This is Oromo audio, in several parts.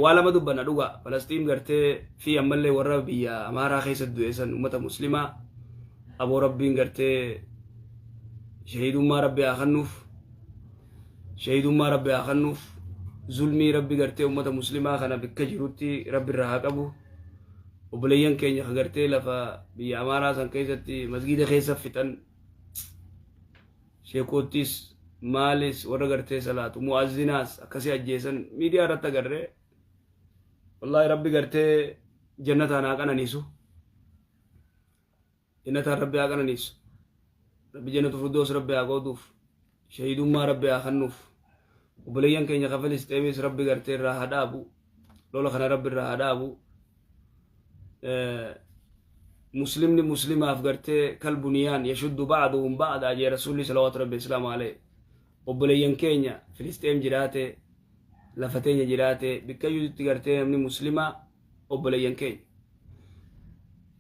Waa lama dubbanna dhugaa. Falastiin gartee fi ammallee warra biyya Amaaraa keessa du'e san uummata muslimaa aboo rabbiin gartee shahiidummaa rabbi haa kennuuf. Shahiidummaa rabbi haa kennuuf. Zulmii rabbi gartee uummata muslimaa kana bikka jirutti rabbi irraa haa qabu. Obboleeyyan keenya ka gartee lafa biyya Amaaraa san keessatti masgiida keessa fixan sheekoottis maalis warra gartee salaatu mu'azzinaas akkasii ajjeesan miidiyaa irratti agarree wallaahi rabbi gartee jannataan haa qananiisu. Jannataan rabbi haa qananiisu. Rabbi jannatu firdoos rabbi haa qooduuf. Shahiidummaa rabbi haa kennuuf. Obboleeyyan keenya ka Filisxeemis rabbi gartee irraa haa dhaabu. Lola kana rabbi irraa haa dhaabu. Muslimni muslimaaf gartee kal buniyaan yashuddu ba'duhum ba'daa jee rasuulli salawaatu rabbi islaamu alayhi. Obboleeyyan keenya Filisxeem jiraate lafa teenya jiraate bikkayyuutti gartee namni muslimaa obboleeyyan keenya.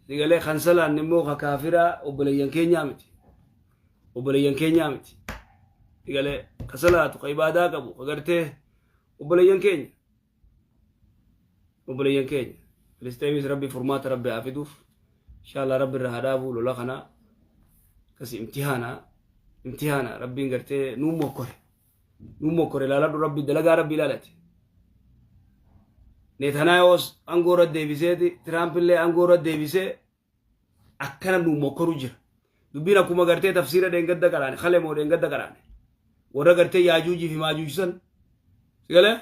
Sigalee kan salaanne immoo ka kaafiraa obboleeyyan keenyaa miti. Obboleeyyan keenyaa miti. Sigalee ka salaatu ka ibaadaa qabu ka gartee obboleeyyan keenya. Obboleeyyan keenya. Filisxeemis rabbi furmaata rabbi haa fiduuf. Inshallah rabbi irra haa dhaabu lola kana. Akkasi imtihaana. Imtihaana rabbiin gartee nuu mokkore. Nuu mokkore ilaaladhu rabbi dalagaa rabbi ilaalate. Netanaayoos aangoo irra deebiseeti Tiraamp illee aangoo irra deebisee akkana nuu mokkoru jira. Dubbiin akkuma gartee tafsiira dheengadda qaraane kale moo dheengadda qaraane warra gartee yaajuujii fi maajuuj san sigalee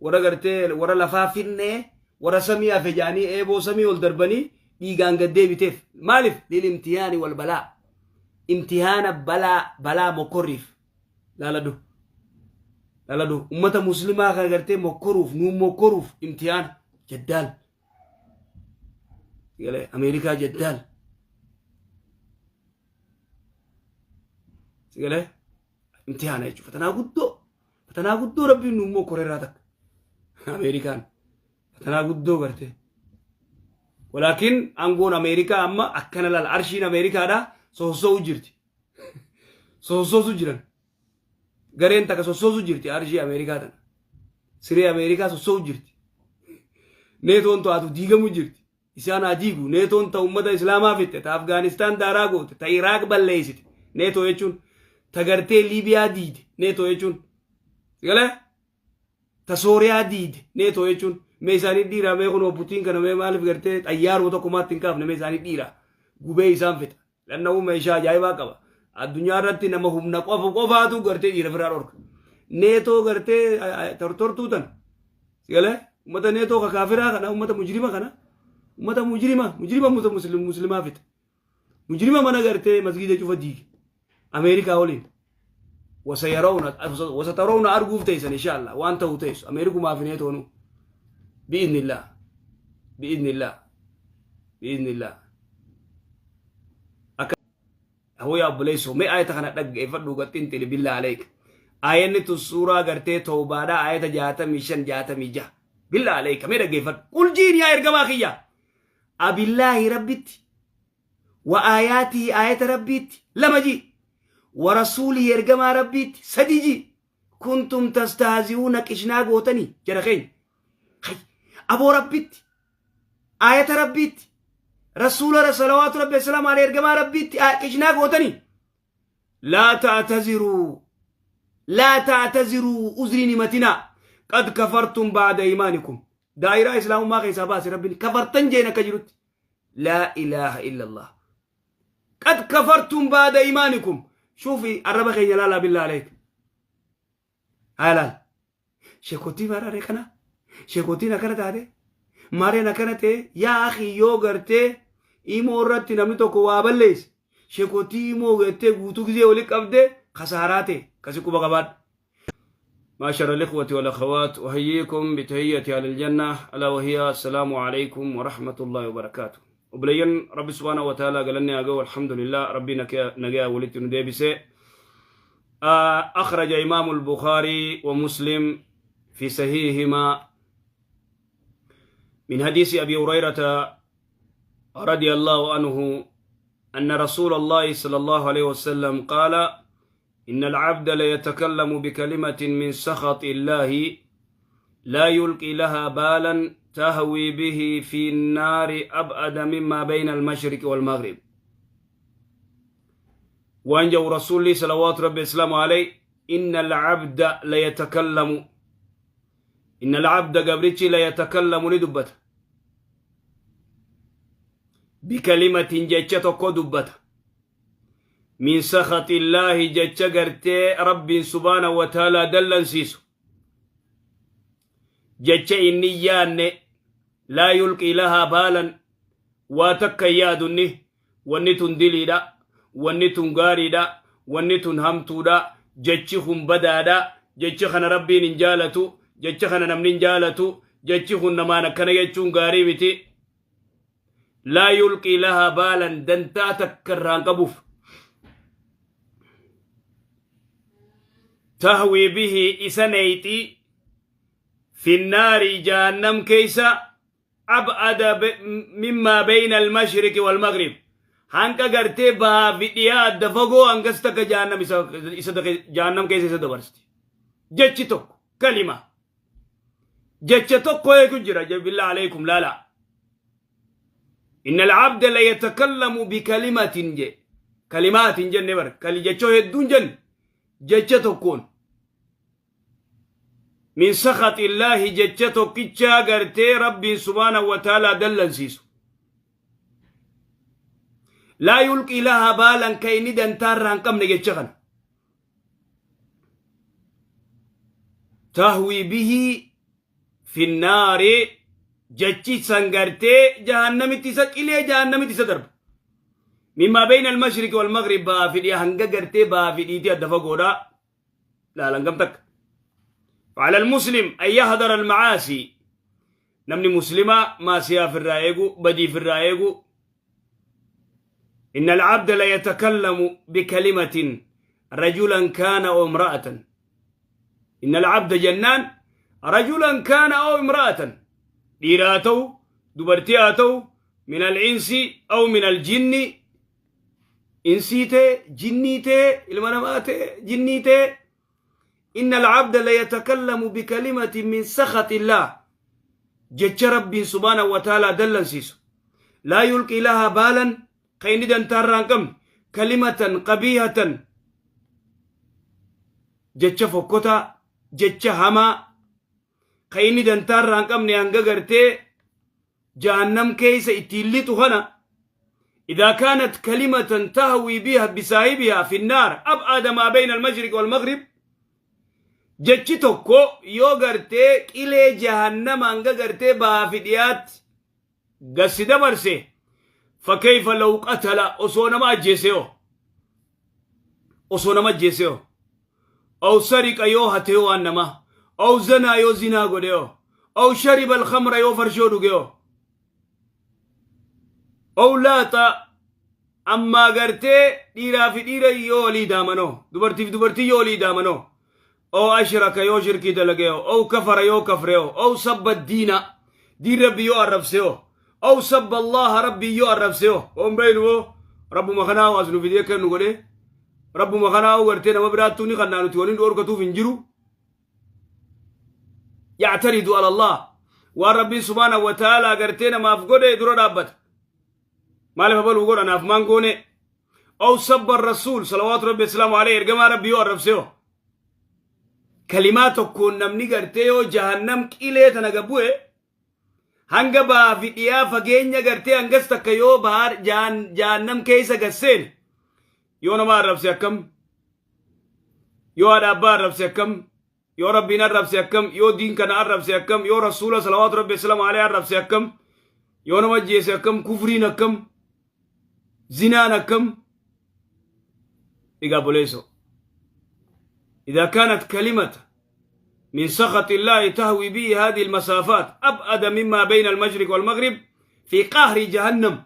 warra gartee warra lafaa finnee warra samii hafe jaanii eeboo samii ol darbanii dhiigaan gad deebiteef maaliif lil imtihaani wal balaa imtihaana balaa balaa mokkorriif laaladhu laaladhu ummata muslimaa kan gartee mokkoruuf nuun mokkoruuf imtihaana jaddaal Sigalee Ameerikaa jaddaal. Sigalee imtihaana jechuudha. Fatanaa guddoo. Fatanaa guddoo rabbiin nu immoo koreerraa takka. Ameerikaan fatanaa guddoo gartee. Walaakin aangoon Ameerikaa amma akkana laala. Arshiin Ameerikaadhaa soosoo'u jirti. Soosoosu jiran. Gareen takka sossoosu jirti arshii Ameerikaa tana. Siree Ameerikaa sossoo'u jirti. Neetoon to'atu diigamu jirti. Isaan haa diigu. Neetoon ta uummata Islaamaa fixxe, ta Afgaanistaan daaraa goote, ta Iraaq balleessite. Neetoo jechuun ta gartee Liibiyaa diide. Neetoo jechuun. Sigalee? Ta Sooriyaa diide. Neetoo jechuun. Mee isaanii dhiiraa mee kunoo Putiin kana mee maaliif gartee xayyaaruma tokkumaatti hin kaafne mee isaanii dhiiraa. Gubee isaan fixa. Dhanna'uu meeshaa ajaa'ibaa qaba. Addunyaa irratti nama humna qofa qofaatu gartee dhiira firaa dhorka. Neetoo gartee tortortuu tan. Sigalee ummata neetoo ka kaafiraa kana ummata mujrima kana ummata mujrima mujrima ummata muslimaa fixa. Mujrima mana gartee masgiida cufa diige. Ameerikaa waliin. Wasayarawna wasatarawna arguuf teessan inshallah waan ta'u teessu Ameerikumaa fi neetoonu. Bi'iznillah. Bi'iznillah. Bi'iznillah. Akka hoo yaa obboleessoo mee ayata kana dhaggeeffadhu gaxxinxili billaa aleek. Ayanni tun suuraa gartee toobaadhaa ayata 65 66. Billaa aleeka mee dhaggeeffadhu. Qul jiin yaa ergamaa kiyya. Abillaahi rabbitti wa aayaatihi aayata rabbiitti lama jii wa rasuulihi ergamaa rabbiitti sadi jii kuntum tastahzi'uuna qishnaa gootanii jara keenya. Hay aboo rabbitti aayata rabbiitti rasuula salawaatu rabbi assalaamu alayhi ergamaa rabbiitti qishnaa gootanii laa ta'taziruu laa ta'taziruu uzriin himatinaa qad kafartum ba'da imaanikum daa'iraa islaamummaa keessaa baase rabbiin kafartan jeen akka jirutti laa ilaaha illallah qad kafartum ba'da imaanikum shuufi arraba keenya laalaa billaa aleek haa laal Sheekotii maararee kana sheekotiin akkana taate maareen akkana ta'e yaa akhi yoo gartee imoo irratti namni tokko waa balleesse sheekotii imoo gartee guutuu gizee wali qabde kasaaraa ta'e kasi quba qabaadhu. معشر الإخوة والأخوات أحييكم بتحية أهل الجنة ألا وهي السلام عليكم ورحمة الله وبركاته وبلين ربي سبحانه وتعالى قال لنا الحمد لله ربي نجا ولدت نديبسي أخرج إمام البخاري ومسلم في صحيحهما من حديث أبي هريرة رضي الله عنه أن رسول الله صلى الله عليه وسلم قال إن العبد ليتكلم بكلمة من سخط الله Laa yulqii lahaa baalan tahwii bihi fi nnaari ab'ada mimmaa bayna almashriqi walmaghrib. Waan jedhu Rasuulli salawaatu rabbi islaamu alayhi: inna alcabda layatakallamu, inna alcabda, gabrichi, layatakallamu, ni dubbata, bikalimatin, jecha tokko dubbata, min sakhaxi illaahi, jecha gartee Rabbiin subhaanahu wa ta'aalaa dallansiisu, jecha inni yaanne, laa yulqii lahaa baalan, waa takka hin yaadunni, wanni tun diliidha, wanni tun gaariidha, wanni tun hamtuudha, jechi kun badaadha, jechi kana Rabbiin hin jaalatu, jecha kana namni hin jaalatu, jechi kun namaan akkana jechuun gaarii miti. Laa yulqii lahaa baalan, dantaa takka irraa hin qabuuf. Tahwii bihi, isa neeyxii, finnaari, jahannam keeysa, ab'ada mimmaa bayna almashriqi walmaghrib, hanqa gartee bahaa fi dhiyaa adda fagoo hangas takka jahannam isa jahannam keessa isa dabarsiti. Jechi tokko, kalima, jecha tokko eegu jira. Billah alaykum, laala. Inna alcabda la yatakallamu bikalimatin je, kalimaatin jenne bar, kali jechoo hedduun jenne, jecha tokkoon, min sakhaxi illaahi, jecha tokkichaa gartee Rabbiin subhaanahu wa ta'aalaa dallansiisu, laa yulqii lahaa baalan, ka inni dantaarraa hin qabne, jecha kana, tahwii bihi finnaari, jechi san gartee jahannamitti isa qilee, jahannamitti isa darba, mimmaa bayna almashriqi walmaghrib, bahaa fi dhiha, hanga gartee bahaa fi dhiitii adda fagoodha. Laalan gam takka. فعلى المسلم أن يحذر المعاصي. Namni muslimaa maasiyaa firraa eegu, badii firraa eegu. إن العبد لا يتكلم بكلمة، رجلا كان أو امرأة. إن العبد جنان، رجلا كان أو امرأة، dhiiraa ta'u dubartii haa ta'u، من الإنس أو من الجن، insii ta'e jinnii ta'e, ilma namaa ta'e jinnii ta'e، إن العبد ليتكلم بكلمة من سخط الله، jecha Rabbiin subhaanahu wa ta'aalaa dallansiisu، لا يلقي لها بالا، ka inni dantaarraa hin qabne، كلمة قبيحة، jecha fokkotaa, jecha hamaa ka inni dantaarraa hin qabne, hanga gartee jahannam keeysa ittiin lixu kana. إذا كانت كلمة تهوي بها بصاحبها في النار أبعد ما بين المشرق والمغرب، jechi tokko yoo gartee qilee jahannama hanga gartee bahaa fi dhiyaatti gassi dabarse، فكيف لو قتل، osoo nama ajjeeseo, osoo nama ajjeeseo، أو سرق، yoo hateo waan nama، أو زنى، yoo zinaa godheo، أو شرب الخمر، yoo farshoo dhugeo، أو لاط، ammaa gartee dhiiraa fi dhiira yoo walii daamanoo, dubartiif dubartii yoo walii daamanoo، أو أشرك، yoo shirkii dalageo، أو كفر، yoo kafreo، أو سب الدين، diin Rabbi yoo arrabseo، أو سب الله، Rabbii yoo arrabseo. On beynuwo Rabbuma kanaa as nu fidee kennu godhe. Rabbuma kanaa gartee nama biraattuu ni kannaa nuti waliin dhoorkatuuf hin jiru. يعترض على الله، waan Rabbiin subhaanahu wa ta'aalaa gartee namaaf godhe dura dhaabbata. Maaliif abaluu godha, naaf maan goone? أو سب الرسول صلوات ربي وسلامه عليه، ergamaa Rabbii yoo arrabseo. Kalimaa tokkoon namni gartee yoo jahannam qilee tana gabbu'e, hanga baa fi dhiyaa fageenya gartee hangas takka yoo baar jahannam keessa gasseen, yoo nama arrabse akkam? Yoo haadha abbaa arrabse akkam? Yoo Rabbiin arrabse akkam? Yoo diin kana arrabse akkam? Yoo Rasuula salawaatu rabbi wasalaamu alayhi arrabse akkam? Yoo nama ajjeese akkam? Kufriin akkam? Zinaan akkam? Egaa boleeso, إذا كانت كلمة من سخط الله تهوي به هذه المسافات أبعد مما بين المشرق والمغرب في قعر جهنم،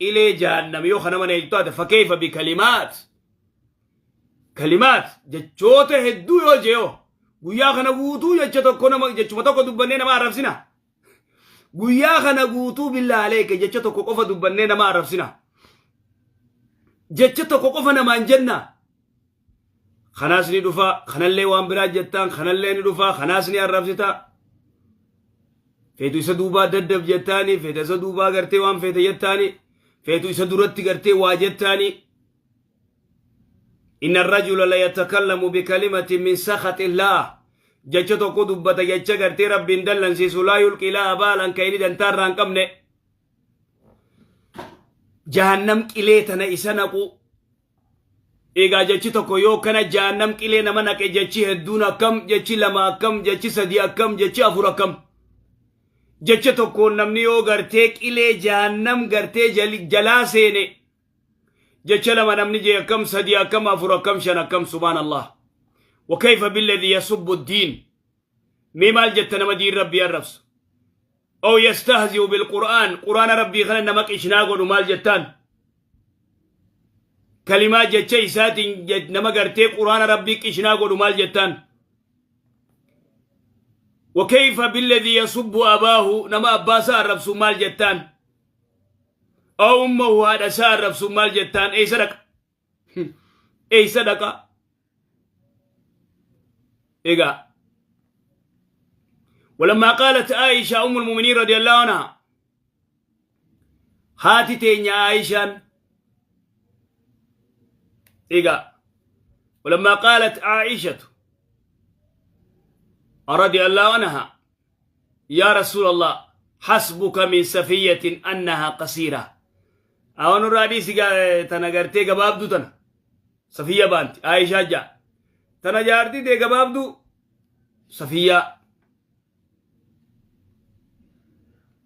إلى جهنم يو خنا من، فكيف بكلمات، كلمات، jechoota hedduu yoo je'o? Guyyaa kana guutuu jecha tokko nama, jechuma tokko dubbannee nama arrabsina. Guyyaa kana guutuu, بالله عليك, jecha tokko qofa dubbannee nama arrabsina. Jecha tokko qofa namaan jenna. Kanaas ni dhufa, kanallee waan biraa jettaan, kanallee ni dhufa, kanaas ni arrabsita. Feetu isa duubaa daddab jettaani, feeta isa duubaa gartee waan feete jettaani, feetu isa duratti gartee waa jettaani. Inna rajula la yatakallamu bikalimatin min sakhati illah. Jecha tokko dubbata, jecha gartee Rabbiin dallansiisu, laa yulqii laa baalan, ka inni dantaa irraa hin qabne. Jahannam qilee tana isa naqu. Egaa jechi tokko yoo kana jahannam qilee nama naqe, jechi hedduun akkam, jechi lama akkam, jechi sadi akkam, jechi afur akkam? Jecha tokkoon namni yoo gartee qilee jahannam gartee jalaa seene, jecha lama namni jee akkam, sadi akkam, afur akkam, shan akkam? Subhaan Allah. وكيف بالذي يسب الدين؟ Mee maal jetta nama diin Rabbii arrabsu? أو يستهزئ بالقرآن؟ Quraana Rabbii kana nama qishnaa godhu maal jettaan? Kalimaa jecha isaatiin nama gartee Quraana Rabbii qishnaa godhu maal jettaan? وكيف بالذي يسب أباه؟ Nama abbaa isaa arrabsu maal jettaan? أو أمه؟ Haadha isaa arrabsu maal jettaan? Eessa dhaqa? Eessa dhaqa? Egaa ولما قالت عائشة أم المؤمنين رضي الله عنها، haati teenya Aishaan egaa، ولما قالت عائشة رضي الله عنها: يا رسول الله، حسبك من صفية أنها قصيرة. أون رادي tana gartee gabaabduu tana Safiya baanti Aishaa jaa tana jaartii tee gabaabduu Safiyaa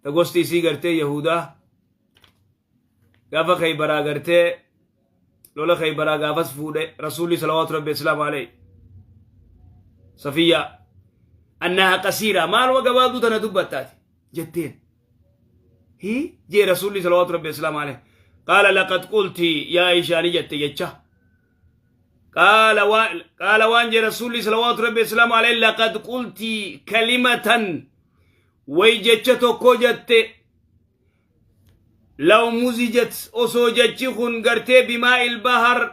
ta gosti isii gartee Yahudaa, gaafa Khaybaraa gartee lola Khaybaraa gaafas fuudhe Rasuulli salawaatu Rabbi islaamu alayhi. Safiyaa أنها قصيرة, maaluma gabaabduu tana dubbattaati jetteen. Hi jee Rasuulli salawaatu Rabbi islaamu alayhi: قال لقد قلت يا عائشة, ni jette jecha. قال waan jee Rasuulli salawaatu Rabbi islaamu alayhi: لقد قلت كلمة, way jecha tokko jette, لو مزجت, osoo jechi kun gartee بماء البحر,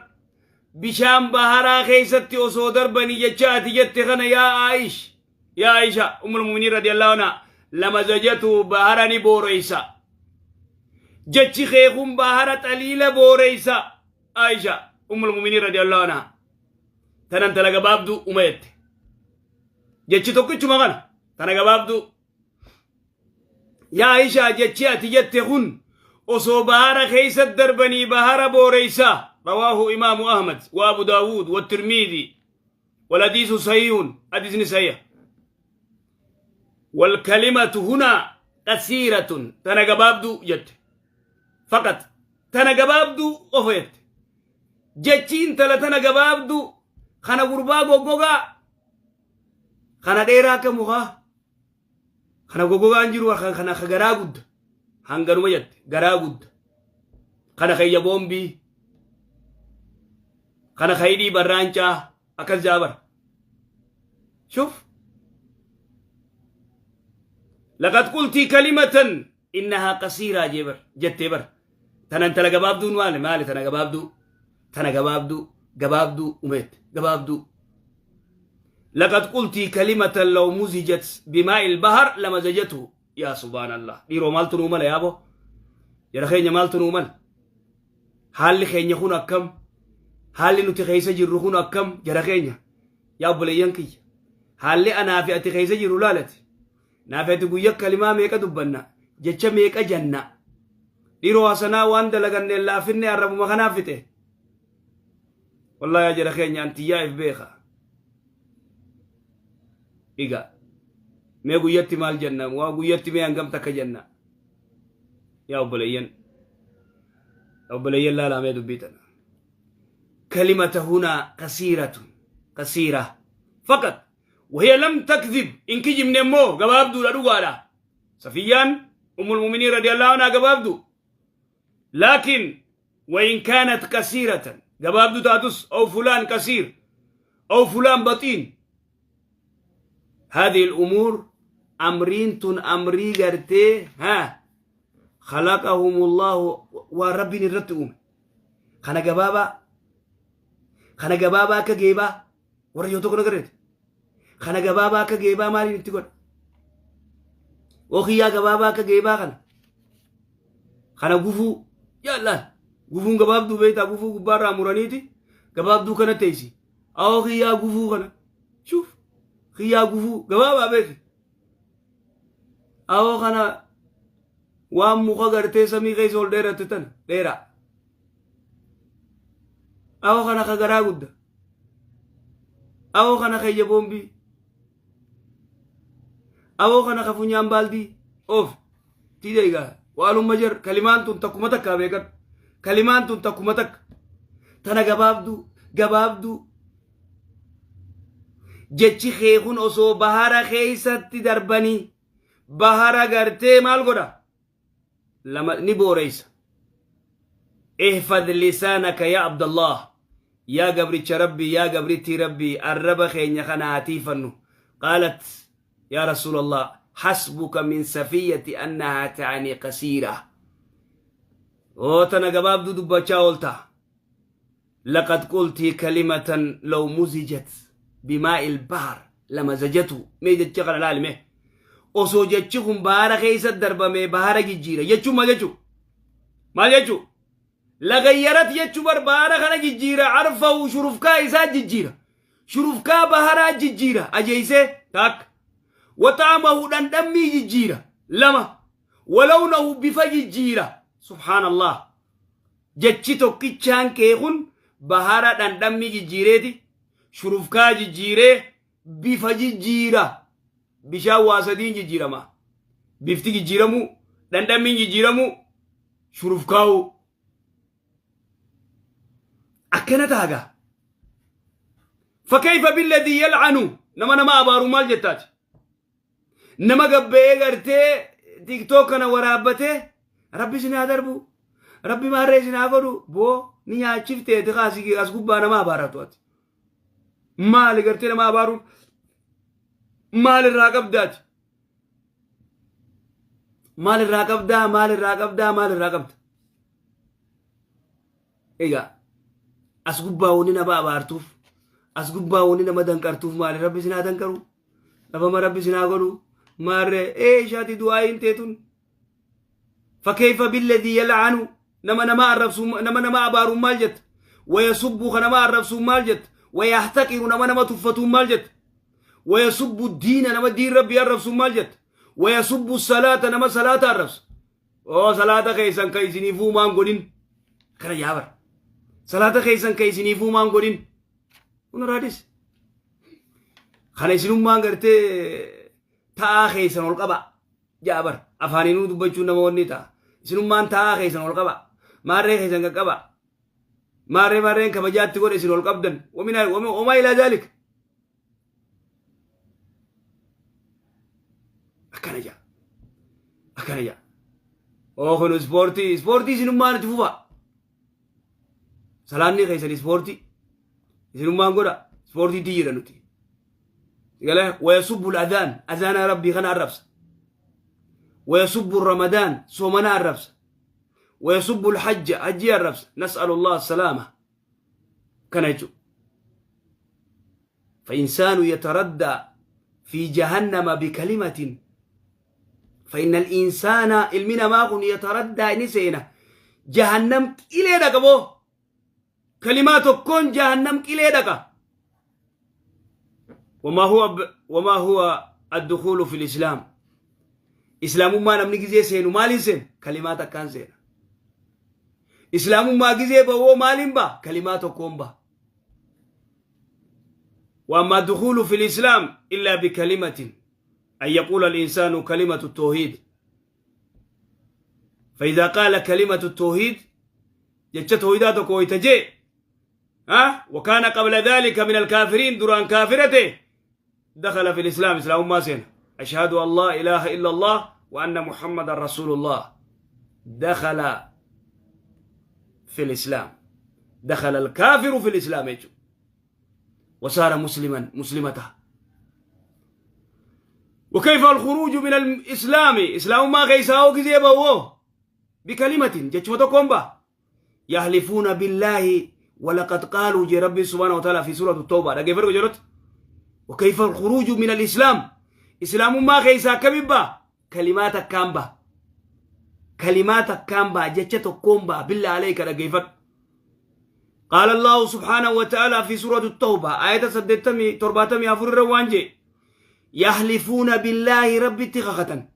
bishaan baharaa keessatti osoo darbanii jecha ati jette kana, yaa Aish, yaa Aisha أم المؤمنين رضي الله عنها, لمزجته, bahara ni booreysa. Jechi kee kun bahara xaliila booreysa. Aisha أم المؤمنين رضي الله عنها tanan tana gabaabduu uma jette, jechi tokkichuma kana tana gabaabduu. Yaa Aisha, jechi ati jette kun osoo bahara keessa darbanii bahara booreysa. رواه إمام أحمد وأبو داود والترمذي والحديث صحيح، حديث صحيح. والكلمة هنا قصيرة, tana gabaabduu jette فقط, tana gabaabduu qofa jette. Jechi intala tana gabaabduu kana gurbaa goggogaa kana dheeraa akka mukaa kana goggogaan jiru kana garaa gudda hanganuma jette, garaa gudda kana kayya boombii kana kaydii barraancaa akkas jaabar. شوف، لقد قلت كلمة إنها قصيرة jee bar jettee bar. Tana intala gabaabduun maali maali? Tana gabaabduu, tana gabaabduu, gabaabduu umeet gabaabduu. لقد قلت كلمة لو مزجت بماء البحر لمزجته. يا سبحان الله, dhiiroo maaltu nuu mala? Yaabo jara keenya, maaltu nuu mala? Haalli keenya kun akkam? Haalli nuti keessa jirru kun akkam, jara keenya? Yaa obboleeyyan kiyya, haalli anaa fi ati keessa jirru laalati. Naaf ati guyya kalimaa meeqa dubbanna? Jecha meeqa janna? Dhiiroo hasanaa waan dalaganneen laafinne arrabuma kanaaf fixe. Wallahi yaa jara keenya, antiyyaa if beeka. Iga mee guyyatti maal jenna? Waa guyyatti mee hangam takka jenna? Yaa obboleeyyan, obboleeyyan, laalaa mee dubbii tana. كلمة هنا قصيرة، قصيرة فقط، وهي لم تكذب. إن كجم نمو gabaabduu dhugaadha. صفيان أم المؤمنين رضي الله عنها gabaabduu, لكن وإن كانت قصيرة, gabaabduu taatus, أو فلان قصير أو فلان بطين، هذه الأمور أمرين تن أمري قرتي ها خلقهم الله وربي نرتهم. kana gabaabaa, kana gabaabaa akka geebaa warra yoo tokko nagarreete, kana gabaabaa akka geebaa maaliin itti godha? Oo kiyyaa gabaabaa akka geebaa kana. Kana gufuu yaallaan gufuun gabaabduu beektaa gufuu gubbaarraa muraniiti gabaabduu kana teessi. Awoo kiyyaa gufuu kana. Shuuf kiyyaa gufuu gabaabaa beeki. Awoo kana waan muka gartee samii keessa ol dheeratte tana dheeraa. Awoo kana ka garaa gudda. Awoo kana kayya boombii. Awoo kana ka funyaan baaldii. Of tiida egaa waalumma jar kalimaan tun takkuma takkaa beekan. Kalimaan tun takkuma takka. Tana gabaabduu gabaabduu. Jechi kee kun osoo bahara keessatti darbanii bahara gartee maal godha? Lama ni booreysa. Ihfad lisaanaka yaa Abdallah. Yaa gabricha Rabbii, yaa gabrittii Rabbii, arraba keenya kana haa tiifannu. Qaalat yaa Rasuulallah, hasbuka min safiyyati annahaa ta'anii qasiira. Oo tana gabaabduu dubbachaa oolta. Laqad qultii kalimatan law muzijat bimaa'il bahar lamazajatu. Mee jecha kana laali mee. Osoo jechi kun bahara keessa darbamee bahara jijjiira jechuun maal jechuu? Maal jechuu? Lagayyarat jechuu bar bahara kana jijjiira arfahu shurufkaa isaa jijjiira. Shurufkaa baharaa jijjiira ajeessee takka. Waxaamahu dhandhammii jijjiira lama. Walawnahu bifa jijjiira. Subhaanallah. Jechi tokkichaan kee kun bahara dhandhammii jijjiireeti, shurufkaa jijjiiree, bifa jijjiira. Bishaan waa sadiin jijjiirama. Bifti jijjiiramuu, dhandhammiin jijjiiramuu, shurufkaa'uu. Akkana taagaa. Fakayfa billadii yal'anu nama nama abaaru maal jettaati? Nama gabbe'ee gartee tiktok kana waraabbatee rabbi isin haa darbu rabbi maarree isin haa godhu boo ni nyaachifteeti kaasii as gubbaa nama abaaratu ati. Maali gartee nama abaaruun maal irraa qabdaati? Maal irraa qabdaa? Maal irraa qabdaa? Maal irraa qabda? Egaa as gubbaa wanni nama abaartuuf as gubbaa wanni nama danqartuuf maali rabbi isin haa danqaru? Dhabama rabbi isin haa godhu. Maarree ee ishaati du'aa'iin teetun. Fakkeeyfa billadii yal'anu nama nama arrabsu nama nama abaaruun maal jetta? Wayasubbu ka nama arrabsuun maal jetta? Wayahtaqiru nama nama tuffatuun maal jetta? Wayasubbu diina nama diin rabbii arrabsuun maal jetta? Wayasubbu salaata nama salaata arrabsu. Oo salaata keessan ka isiniifuu maan godhin. Kana yaabar. Salaata keessan ka isiniifuu maan godhin. Kun raadis. Kana isinummaan gartee ta'aa keessan ol qaba. Ja'a bar afaaninuu dubbachuun nama wanni ta'a. Isinummaan ta'aa keessan ol qaba. Maarree keessan qaqqaba. Maarree maarreen kabajaatti godhe isin ol qabdan. Wamaa ilaa zaalik. Akkana ja'a. Akkana ja'a. Oo kun ispoortii ispoortii isinummaan itti fufa. Salaanni keessan ispoortii. Isinummaan godha ispoortiitti jira nuti. Galee wayasubbu adaan azaana rabbii kana arrabsa. Wayasubbu ramadaan soomana arrabsa. Wayasubbu hajja hajjii arrabsa. Nas'alu Allah salaama. Kana jechuudha. فإنسان يتردى في جهنم بكلمة فإن الإنسان ilmi namaa kun يتردى ni seena jahannam qilee dhaqa boo kalimaa tokkoon jahannam qilee dhaqa. وما هو الدخول في الإسلام إسلامummaa namni gizee seenu maaliin seena? Kalimaa takkaan seena. Islaamummaa gizee ba'oo maaliin ba'a? Kalimaa tokkoon ba'a. وأما الدخول في الإسلام إلا بكلمة أن يقول الإنسان كلمة التوحيد فإذا قال كلمة التوحيد jecha توحيدا tokko ويتجي ها وكان قبل ذلك من الكافرين duraan كافرته دخل في الإسلام إسلام ما سين أشهد أن لا إله إلا الله وأن محمد رسول الله دخل في الإسلام دخل الكافر في الإسلام يجو وصار مسلما مسلمته. وكيف الخروج من الإسلام إسلام ما غيساو كذي بكلمة jechuma tokkoon ba يحلفون بالله ولقد قالوا جي ربي سبحانه وتعالى في سورة التوبة رجلت. وكيف الخروج من الإسلام إسلام ما غيسا كبيبا. Kalimaa takkaan baha. Kalimaa takkaan baha, jecha tokkoon baha. Billaa aleeka dhaggeeffadhu. قال الله سبحانه وتعالى في سورة التوبة آية 74 روانجي يحلفون بالله ربي تخخة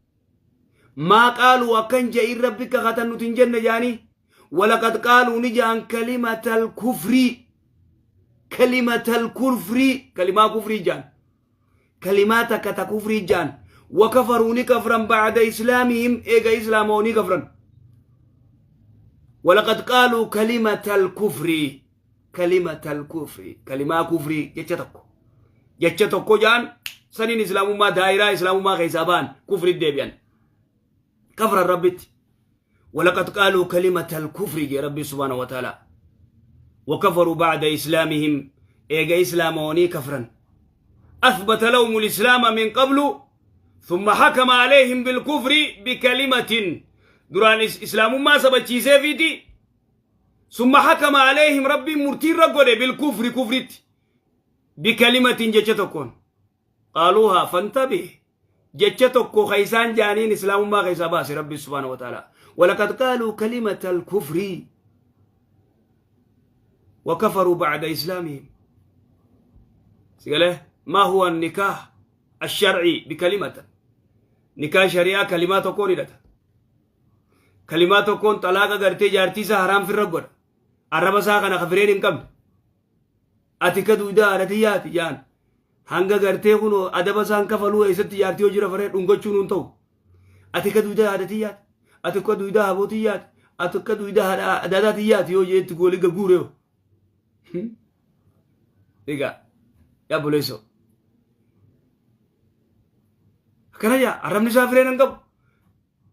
ما قالوا وكن جئ ربي كخة نتنجن جاني ولقد قالوا نجان كلمة الكفر، كلمة الكفر، كلمة كفر جان، كلمات كتكفر جان، وكفروا نكفرا بعد إسلامهم، إيجا إسلامه نكفرا. ولقد قالوا كلمة الكفر، كلمة الكفر، كلمة كفر جتتكو جتتكو جان سنين إسلام ما دائرة إسلام ما غيزابان كفر الدبيان كفر الربت. ولقد قالوا كلمة الكفر يا ربي سبحانه وتعالى وكفروا بعد إسلامهم، إيجا إسلاموني كفرا. أثبت لهم الإسلام من قبل ثم حكم عليهم بالكفر بكلمة دران إسلام ما سبت فيتي، ثم حكم عليهم ربي مرتين رقده بالكفر كفرت بكلمة جتتكون قالوها فانتبه جتتكو خيسان جانين إسلام ما خيسا باس ربي سبحانه وتعالى. ولقد قالوا كلمة الكفر وكفروا بعد إسلامهم. سيقاله ما هو النكاح الشرعي بكلمة نكاح شريعة كلمة تكون لتا كلمة تكون طلاق غرتي جارتي سا حرام في الرقر عرب سا كان خفرين كم أتكدو دا رتيات جان هنگا غرتي كونو أدب سان كفلو إيست جارتي وجرا فري دونگچو نونتو أتكدو دا رتيات أتكدو دا هبوتيات أتكدو دا أداداتيات يو جيت غولي غوريو إيجا يا بوليسو كنا يا عرب نسافرين انقب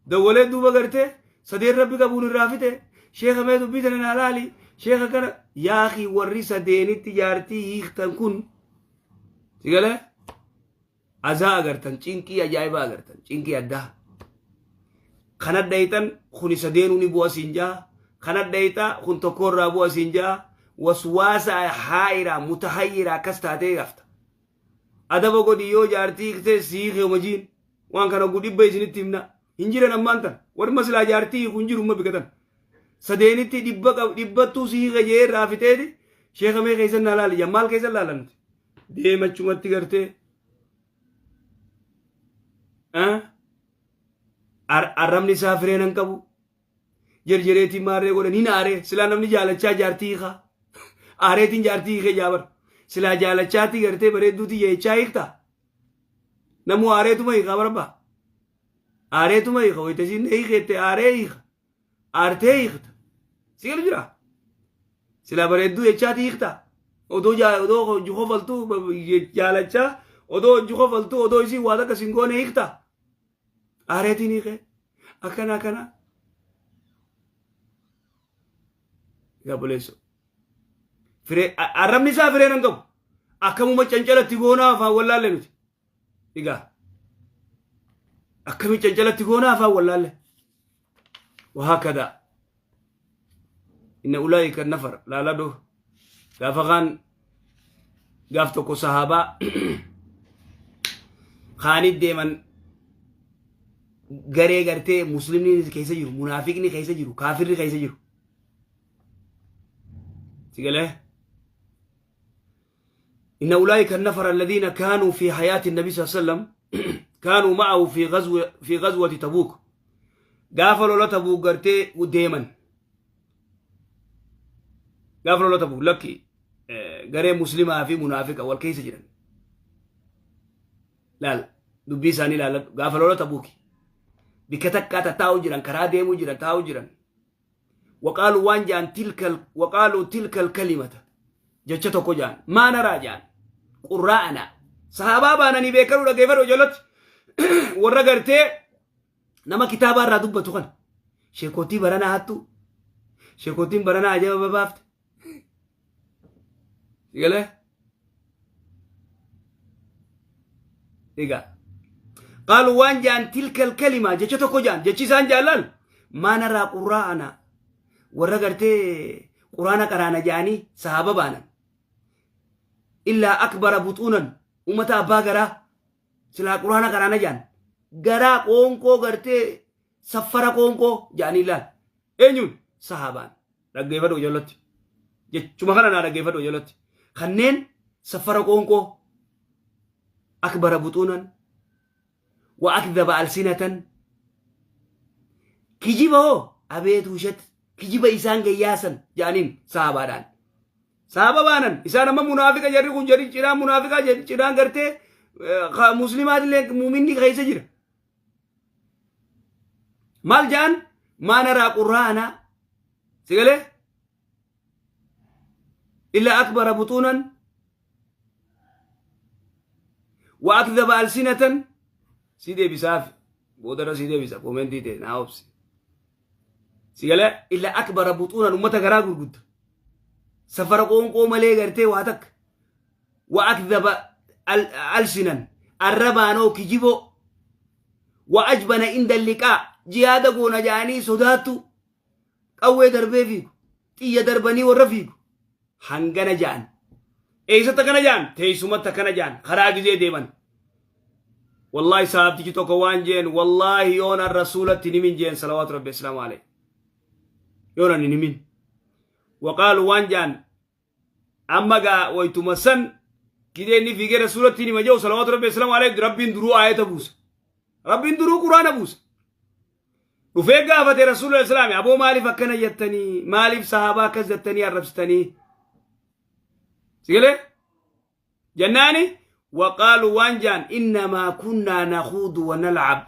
دولة دوبا غرتي سدير ربي قبول الرافته شيخ ما دبيتنا نالالي شيخ كان يا أخي وري سديني تجارتي يختن كن تقوله أزا أغرتن چينكي أجايبا أغرتن چينكي أدا خنات دايتن خوني سدينوني بوا سينجا خنات دايتا خون تكور رابوا سينجا وسواسة حائرة متحيرة كستاتي غفت أدبا قد يو جارتي اختي سيخي ومجين وان كانوا قد إبا يسني تيمنا هنجيرا نمانتن ورمسلا جارتي خنجير أمه بكتن سدينتي دبتو سيخي جير رافتي شيخ مي خيسن نالالي جمال خيسن لالنت ديما چومتي کرتے arrabni isaa fireen hin qabu jerjereetiin maarree godhan hin aaree silaa namni jaalachaa jaartii hiikaa aareetiin jaartii hiikee jaabar silaa jaalachaatti gartee bareedduuti jeechaa hiikta namuu aareetuma hiikaa barba aareetuma hiika wayitasiin hiikeette aaree hiika aartee hiikta sigalu jira silaa bareedduu jechaati hiikta odoo odoo hojii kofaltuu jaalachaa odoo hojii kofaltuu odoo isii waa takka sin goone hiikta aareetiin hiikee akkana akkana gaboleesso firee arrabni isaa firee nan qabu akkamuma cancalatti goonaa afaan wallaalle nuti egaa akkami cancalatti goonaa afaan wallaalle وهكذا إن أولئك النفر لا لدو gaafa gaaf tokko sahaabaa kaanit deeman garee gartee muslimni keessa jiru munaafiqni keessa jiru kaafirri keessa jiru sigalee إن أولئك النفر الذين كانوا في حياة النبي صلى الله عليه وسلم كانوا معه في غزوة تبوك قافلوا لا تبوك قرتي وديما قافلوا لا تبوك لكي garee muslimaa fi munaafiqa wal keessa jiran laal dubbii isaanii laaladhu gaafa lola Tabuuki bikka takkaa tattaa'u jiran karaa deemuu jiran taa'u jiran waqaaluu waan ja'an waqaaluu tilka alkalimata jecha tokko ja'an maa naraa ja'an qurraa'ana sahaabaa baananii beekanuu dhageeffadhu ijoollatti warra gartee nama kitaabaa irraa dubbatu kana sheekotii baranaa hattu sheekotiin baranaa ajaba babaafte Síguele. Diga. قالوا وان جان تلك الكلمة جتشتكو جان جتشيسان جالال ما نرى قراءنا ورغرتي قرانا قرانا جاني صحابة بانا إلا أكبر بطونا ومتى باقرا سلا قرانا قرانا جان Garaa qoonqoo gartee saffara qoonqoo jedhanii laal. Eenyuun? Sahaabaan. Dhaggeeffadhu ijoollatti. Jechuma kana naa dhaggeeffadhu ijoollatti. Kanneen saffara qoonqoo akbara buxuunan wa akdaba alsinatan kijiba hoo abeet wushat kijiba isaan gayyaasan jedhaniin sahabaadhaan. Sahaba baanan isaan amma munaafiqa jarri kun jarri cinaan munaafiqaa jarri cinaan gartee muslimaatillee muuminni keessa jira. Maal jedhan maa naraa qurraana si galee illa akbara buxuunan wa akdaba alsinatan si deebisaaf boodarra si deebisa koomentii ta'e naa obsi. Si galee illa akbara buxuunan ummata garaa gurgudda. Safara qoonqoo malee gartee waa takka. Wa akdaba alsinan arrabaanoo kijiboo. Wa ajbana inda liqaa jihaada goona ja'anii sodaattu. Qawwee darbee fiigu. Xiyya darbanii warra fiigu. Hangana ja'an. Eessatti akkana ja'an? Teessumatti akkana ja'an. Karaa gizee deeman. Wallaahi sahaabtichi tokko waan jeen wallaahi yoon an rasuulatti hin himin jeen salawaatu rabbi islaamu alayhi. Yoon an hin himin. Waqaalu waan ja'an amma gaa waytuma san gidee inni fiigee rasuulatti hin hima jedhu salawaatu rabbi islaamu alayhi rabbiin duruu aayata buusa. Rabbiin duruu quraana buusa. Dhufee gaafate rasuula islaami aboo maaliif akkana jettanii maaliif sahaabaa akkas jettanii arrabsitanii. Sigalee? Jennaani waqaalu waan jaan innamaa kunnaa nakhuudu wa nalcab.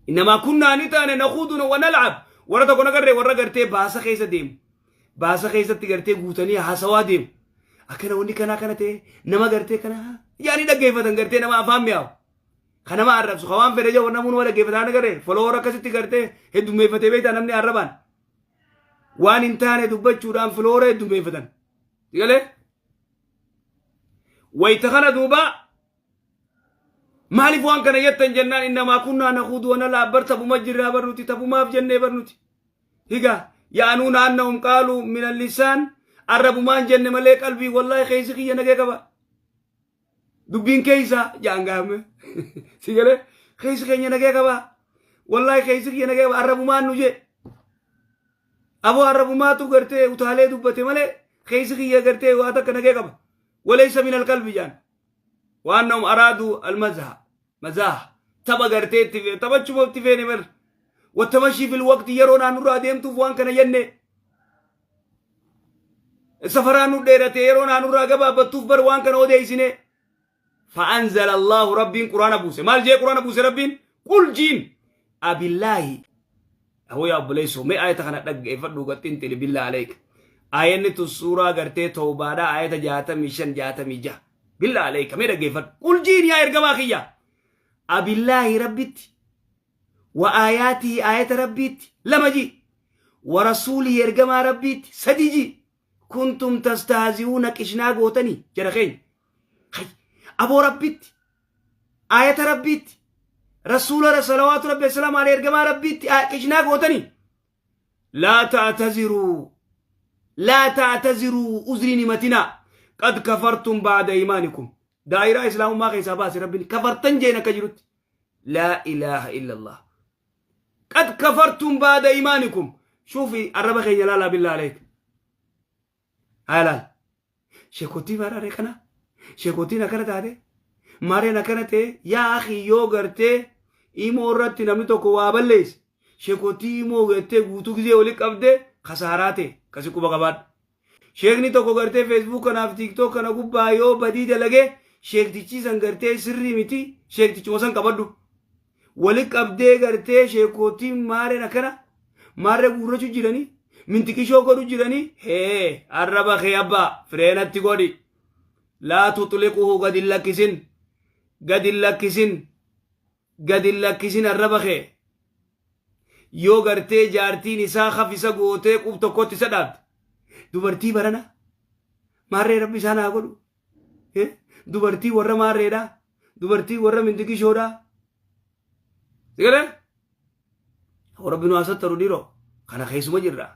Innamaa kunnaa ni taane nakhuudu wa nalcab. Warra tokko nagarree warra gartee baasa keessa deemu. Baasa keessatti gartee guutanii haasawaa deemu. Akkana wanni kanaa kana ta'e nama gartee kana yaani dhaggeeffatan gartee nama afaan mi'aawu. Ka nama arrabsu ka waan fedhe jedhu namuu nama dhaggeeffataa nagarree follower akkasitti gartee heddummeeffatee beektaa namni arrabaan. Waan hin taane dubbachuudhaan follower heddummeeffatan. Sigalee? Wayta kana duuba maaliif waan kana jettan jennaan innamaa kunnaa nakuudu wana laabbar taphuma jirraa barnuti taphumaaf jennee barnuti. Higa yaanuuna annahum qaaluu min allisaan arrabumaan jenne malee qalbii wallaahi keessi kiyya nagee qaba. Dubbiin keessa jaan gaame. Sigalee keessi keenya nagee qaba. Wallaahi keessi kiyya nagee qaba arrabumaan nu jee. Aboo arrabumaatu gartee utaalee dubbate malee keessi kiyya gartee waa takka nagee qaba. Walaysa min alqalbi jaan. Waan nam araadu almazha. Mazaah. Tapha gartee itti taphachuma itti feene bar. Wattamashii fil waqti yeroo naannurraa deemtuuf waan kana jenne. Safaraan nu dheerate yeroo naannurraa gabaabbattuuf bar waan kana odeessine. فأنزل الله ربين قرآن بوسه مال جي قرآن بوسه ربين قل جين أبالله هو يا أبليسو مي آية خنا دق فدو قتين تلي بالله عليك آية نتو سورة غرتي توبة دا آية 65 66 بالله عليك مي دق فد قل جين يا إرجما خيا أبالله ربيت وآياته آية ربيت لما جي ورسوله إرجما ربيت سديجي كنتم تستهزئون قشنا غوتني جرخين aboo rabbitti ayata rabbiitti rasuula salawaatu rabbi assalaamu alayhi ergamaa rabbiitti qishnaa gootanii laa ta'taziruu laa ta'taziruu uzriin himatinaa qad kafartum ba'da iimaanikum daa'iraa islaamummaa keessaa baase rabbiin kafartan jeen akka jirutti laa ilaaha illallah qad kafartum ba'da iimaanikum shuufi arraba keenya laalaa billaa aleek haa laal sheekotii baaraaree kana sheekotiin akkana taate maareen akkana ta'e yaa akhi yoo gartee imoo irratti namni tokko waa balleesse sheekotii imoo gartee guutuu gizee wali qabde kasaaraa ta'e kasi quba qabaadhu. Sheekni tokko gartee Facebook kanaaf TikTok kana gubbaa yoo badii dalage sheektichi san gartee sirrii miti sheektichuma san qabadhu. Wali qabdee gartee sheekotiin maareen akkana maarree guurrachuu jiranii mintikishoo godhu jiranii hee arraba kee abbaa fireenatti godhi laa tuxliquhu gad hin lakkisin gad hin lakkisin gad hin lakkisin arraba kee yoo gartee jaartiin isaa hafisa gootee qub tokkotti isa dhaabde dubartii barana maarree rabbi isaan haa godhu dubartii warra maarreedha dubartii warra mintikishoodha sigalee rabbi nu haa sattaru dhiiroo kana keessuma jirra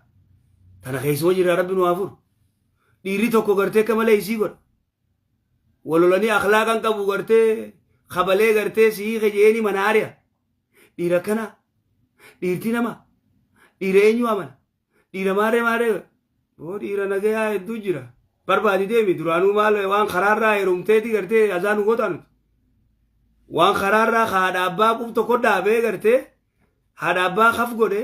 tana keessuma jirra rabbi nu haa furu dhiirri tokko gartee akka malee isii godha walolanii akhlaaqan qabu gartee Kabalee gartee si hiike jeeni mana ari'a. Dhiira akkana, dhiirti nama, dhiira eenyu amana, dhiira maarree maarree, boo dhiira nagayaa hedduu jira. Barbaadi deemi, duraanuu maal waan karaarraa heerumteeti gartee azaa nu gootaa nuti. Waan karaarraa haadha abbaa qub tokko dhaabee gartee haadha abbaa kaf godhe,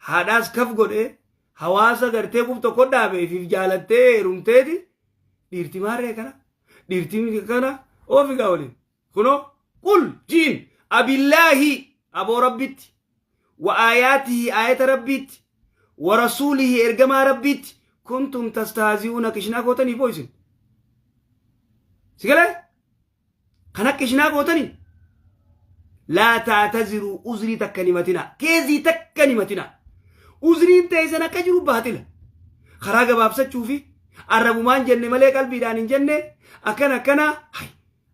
haadhaas kaf godhe, hawaasa gartee qub tokko dhaabe ifiif jaalattee heerumteeti. Dhiirti maarree kana, dhiirti kana oofigaa waliin. Kunoo qul jiin abillaahi, aboo rabbitti, wa aayaatihi, aayata rabbiitti, wa rasuulihi, ergamaa rabbiitti, kuntum tastahzi'uuna, qishnaa gootanii boo isin si galee kana qishnaa gootanii. Laa ta'taziruu, uzrii takka ni matina, keezii takka ni matina, uzriin teessan akka jiru baaxila. Karaa gabaabsachuu fi arrabumaan jenne malee qalbiidhaan hin jenne akkana akkana. Hay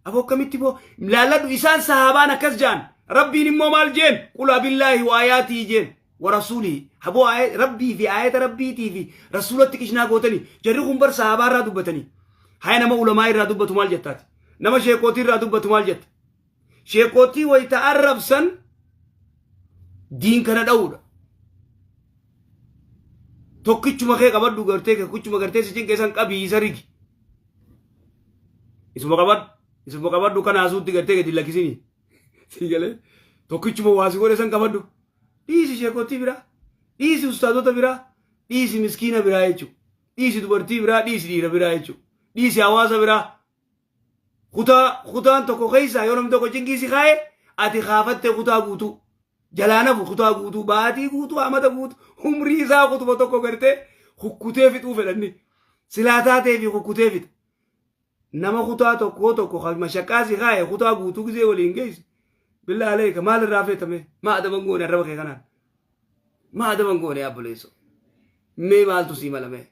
aboo, akkamitti boo laalladhu, isaan sahaabaan akkas jaan, rabbiin immoo maal jeen? Qul abillaahi wa aayaatii jeen wa rasuulihi. Haboo rabbii fi aayata rabbiitii fi rasuulatti qishnaa gootanii. Jarri kun bar sahaabaa irraa dubbatanii. Haya, nama ulamaa irraa dubbatu maal jettaati? Nama sheekootii irraa dubbatu maal jetta? Sheekootii wayita arrabsan diin kana dha'uudha. Tokkichuma kee qabadhu, gartee tokkichuma gartee si cinqeessan qabii, isa rigi, isuma qabadhu, isuma qabadhu. Kana asuutti gartee gadi lakkisini si galee, tokkichuma waa si godhe san qabadhu, dhiisi sheekotii biraa, dhiisi ustaazota biraa, dhiisi miskiina biraa jechuudha, dhiisi dubartii biraa, dhiisi dhiira biraa jechuudha, dhiisi hawaasa biraa. Kutaa kutaan tokko keessaa yoo namni tokko cinqii si kaa'e, ati kaafatte kutaa guutuu jalaa nafu, kutaa guutuu, baatii guutuu, amata guutuu, umrii isaa kutuma tokko gartee kukkutee fixuu fedhanni silaa taatee fi kukkutee fixa. Nama kutaa tokko tokko kan mashaqqaa si kaa'e kutaa guutuu gisee waliin geessu, billaa aleeka, maal irraa feetame? Maa adaban goone arraba kee kanaan? Maa adaban goone abboleesso? Mee maaltu sii mala? Mee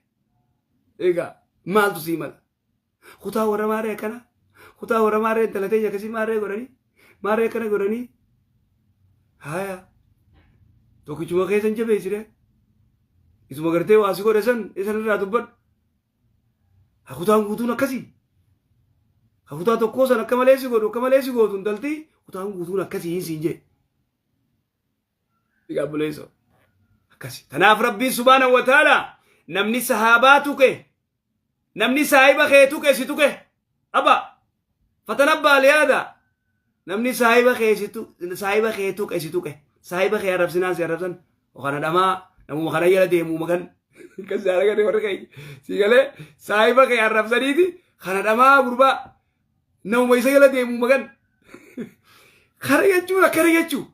egaa maaltu sii mala? Kutaa warra maarree akkana, kutaa warra maarree intala teenya akkasii maarree godhanii, maarree akkana godhanii. Haya, tokkichuma keessan jabeessire, isuma gartee waa si godhe san isan irraa dubbadhu. Ha kutaan guutuun akkasii, ha kutaa tokkoo san akka malee si godhu, akka malee si gootu intalti, kutaan guutuun akkasii hin siin jee. Egaa obboleessoo, akkasi. Kanaaf rabbiin subhaanahu wa ta'ala namni sahaabaa tuqe, namni saahiba kee tuqe si tuqe. Aba fatanabbaa liyaada, namni saahiba kee si saahiba kee tuqe si tuqe. Saahiba kee arrabsinaan si arrabsan. Kana dhamaa namuma kana jala deemu magan kan si argate warri keenya si galee saahiba kee arrabsaniiti, kana dhamaa gurbaa namuma isa jala deemu magan. Kana jechuun akkana jechuu.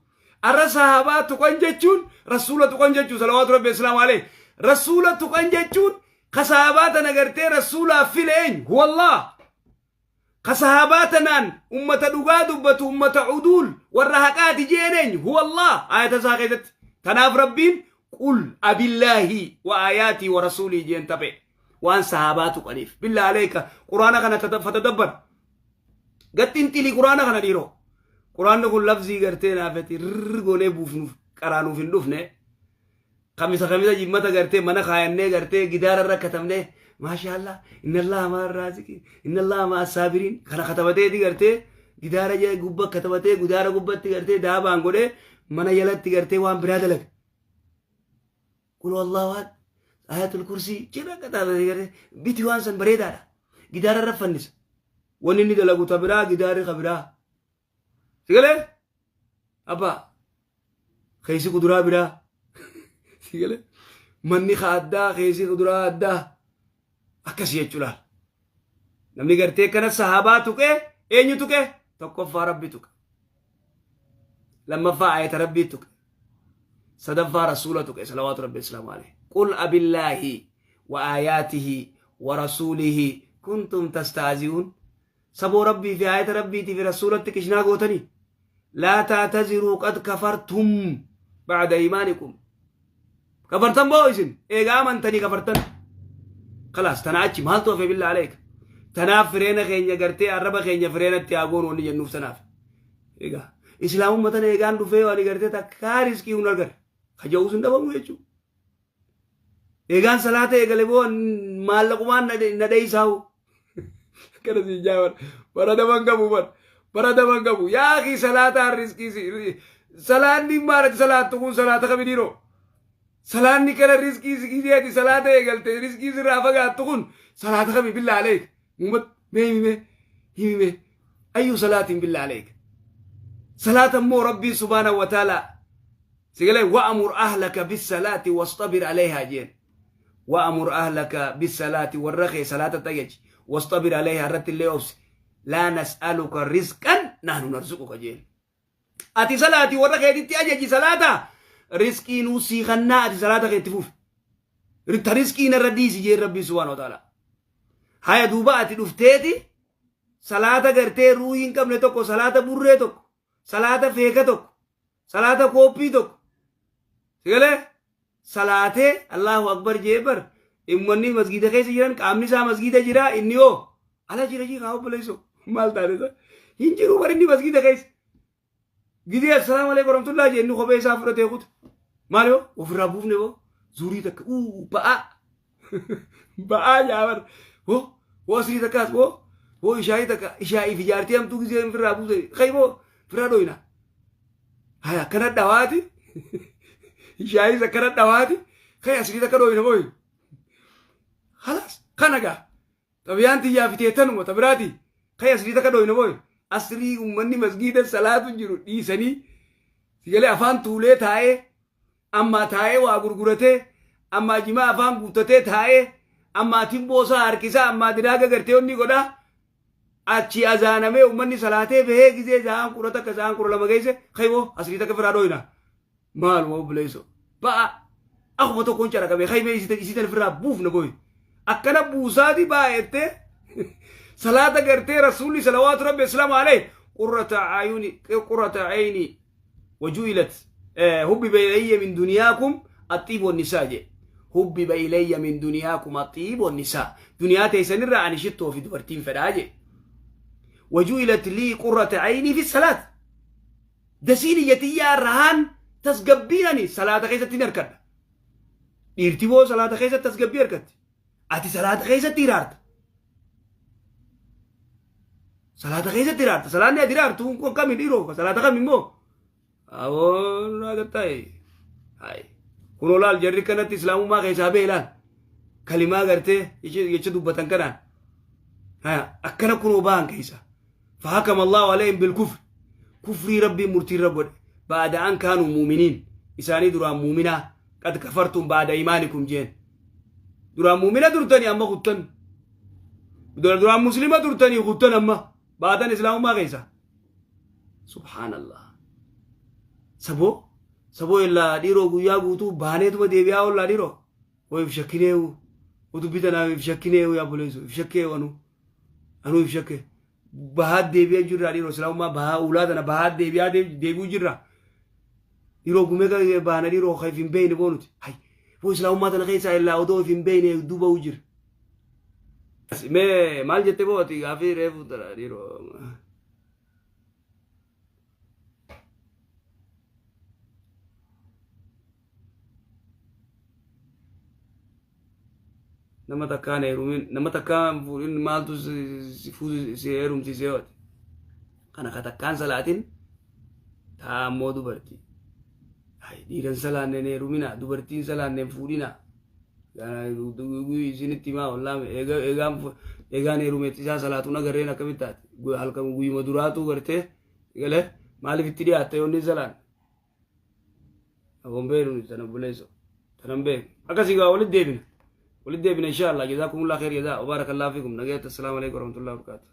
Arra sahabaa tuqan jechuun rasuula tuqan jechuu, salawaatu rabbi islaamu alayhi. Rasuula tuqan jechuun ka sahabaa tana gartee rasuulaaf file eenyu? Huwallah. Ka sahabaa tanaan ummata dhugaa dubbatu, ummata uduul, warra haqaati jeen eenyu? Huwallah ayata isaa keessatti. Tanaaf rabbiin qul abillaahi wa aayaatii wa rasuulii jeen taphe waan sahabaa tuqaniif. Billaa aleeka, quraana kana fatadabbar. Gaxxinxili quraana kana dhiiroo. Quraanni kun lafzii gartee naafeti rirri goonee buufnuuf qaraanuuf hin dhufne. Kamisa kamisa jimmata gartee mana kaayannee gartee gidaara irra katabnee, maashaallah, inna allaha ma'a raasiqiin, inna allaha ma'a saabiriin kana katabateeti gartee gidaara gubba katabatee, gidaara gubbatti gartee daabaan godhee mana jalatti gartee waan biraa dalaga. Qul wallahu ahad, ayatul kursii jedha katabatee gartee biti waan san bareedaadha. Gidaara irra fannisa. Wanni inni dalagu ta biraa, gidaarri ka biraa. Sigalee? Abbaa. Keessi kuduraa biraa. Sigalee? Manni ka addaa, keessi kuduraa addaa. Akkasii jechuudha. Namni gartee kana sahabaa tuqee eenyu tuqee? Tokkoffaa rabbi tuqe. Lammaffaa ayata rabbii tuqe. Sadaffaa rasuula tuqe, salawaatu rabbi islaamu alayhi. Qul abillaahi wa aayaatihi wa rasuulihi kuntum tastahzi'uun. Saboo rabbii fi ayata rabbiitii fi rasuulatti qishnaa gootanii. Laa ta'taziruu qad kafartum ba'da iimaanikum. Kafartan boo isin eegaa amantanii kafartan. Kalaas, tana achi maaltu hafe, billaa aleeka? Tanaaf fireena keenya gartee arraba keenya fireenatti haa goonu wanni jennuuf tanaaf. Egaa islaamummaa tana eegaan dhufee waan gartee takkaa riskii hin argate. Kaja'uus hin dhabamu jechuudha. Eegaan salaata eegale boo maallaqumaan na dheeysaa'u. Akkana siin jaaban bara daban qabu bara. Bara daban qabu. Yaa akii salaataan riskii salaanni maalati salaattu kun salaata kami dhiiroo? Salaanni kana riskii si gizeeti salaata eegalte riskii sirraa fagaattu kun salaata kami billaa aleek? Muhammad mee himi mee himi mee ayyu salaatiin billaa aleek? Salaata immoo Rabbiin subhaanahu wa ta'ala sigalee wa'amur ahlaka bis-salaati wastabir alayhaa jeen. Wa'amur ahlaka bis-salaati warra kee salaata ajaji wastabir alayhaa irratti illee obsi. Laa nas'aluka rizqan nahnu narzuquka jeen. Ati salaati warra keetitti ajaji salaata rizqii nuu sii kannaa ati salaata keetti fufi. Ta rizqii narra dhiisi jeen Rabbiin subhaanahu wa ta'ala. Haya duuba ati dhufteeti salaata gartee ruuhii hin qabne tokko salaata burree tokko salaata feeka tokko salaata kooppii tokko sigalee salaatee Allahu akbar jee bar ummanni masgiida keessa jiran qaamni isaa masgiida jira inni hoo ala jira jii kaa obboleessoo maal taate isa hin jiru bar inni masgiida keessa gidee assalaamu alaikum warahmatullahi jee inni kophee isaa fudhatee kuta maal yoo ofirraa buufne hoo zuurii takka uu ba'aa ba'aa jaa bar hoo hoo asrii takkaas hoo hoo ishaayii takka ishaayii fi jaartii hamtuu gizee ofirraa buuse kayboo ofirraa dhoyna Haya akkana dhawaati. Shaayis akkana dhawaati. Kai asii takka dhooyna booyi. Halas kana gaa. Xabiyaan tiyyaa fitee tanuma tabiraati. Kai asii takka dhooyna booyi. Asrii uummanni masgiida salaatu jiru dhiisanii sigalee afaan tuulee taa'ee ammaa taa'ee waa gurguratee ammaa jimaa afaan guuttatee taa'ee ammaa timboosaa harkisaa ammaa diraaga gartee onni godhaa Achi azaanamee ummanni salaatee bahee gizee sa'aan 11 sa'aan 12 geesse kayboo asrii takka firaa dhooyna. Maaluma obboleessoo. Ba'a akkuma tokkoon caraqamee kaymee isii tan firraa buufna booyi. Akkana buusaati ba'a jettee salaata gartee rasuulli salawaatu rabbi islaamu alayhi qurrata ayuni qurrata ayni waju'ilat hubbiba ilayya min duniyaakum axxiib wannisaa jedhe hubbiba ilayya min duniyaakum axxiib wannisaa duniyaa teessanirraa ani shittoo fi dubartiin fedhaa jedhe waju'ilat lii qurrata aynii fi salaat dasiin iyyatiyyaa rahaan tasgabbiin ani salaata keessatti hin harkadha dhiirti boo salaata keessatti tasgabbii harkatti ati salaata keessatti hiraarta Salaata keessatti hiraarta. Salaanni ati hiraartu kun kami dhiiroo? Salaata kami immoo? Aboo nurraa gattaa'e. Hayi. Kunoo laal jarri kanatti islaamummaa keessaa ba'e laal. Kalimaa gartee jecha dubbatan kanaan. Haya akkana kunoo ba'an keessa. Fahakama Allahu alayhim bil kufri. Kufrii Rabbiin murtii irra godhe. Ba'ada an kaanuu muuminiin. Isaanii duraan muuminaa. Qad kafartum ba'ada imaanikum jeen. Duraan muumina turtanii amma kuttan. Duraan muslima turtanii kuttan amma baatan islaamummaa keessa. Subhaanallah. Saboo saboo illaa dhiiroo guyyaa guutuu baaneetuma deebi'aa ollaa dhiiroo. Way if shakkineewu. Dubbii tanaaf if shakkineewu yaa buleessu if shakkeewu anuu. Anuu if shakke. Bahaa deebi'aa jirra dhiiroo islaamummaa bahaa ulaa tana bahaa deebi'aa deebi'uu jirra. Dhiiroo gumee baana dhiiroo if hin beekne boonuti. Hay boo islaamummaa tana keessaa illaa odoo if hin beekne duuba jira. Mee maal jette boo ati gaafii reefu tana dhiiroo. Nama takkaan heerumin nama takkaan fuudhin maaltu si fuusi si heerumsiisee ati. Kana ka takkaan salaatin taa ammoo dubartii. Dhiiran salaanneen heerumina dubartiin salaanneen fuudhina. Isinitti himaa wallaahi eegaan eegaan heerumetti isaa salaatuun agarreen akkamitti taate halkan guyyuma duraatu gartee galee maaliif itti dhiyaatta yoo inni salaan Aboon beeknu tana buleeso tanan beeknu akkasii gaa walitti deebina walitti deebina insha Allah jazaakumullah khair jazaa wa barakallahu fikum nagaatti assalaamu alaikum warahmatullahi wabarakatuh.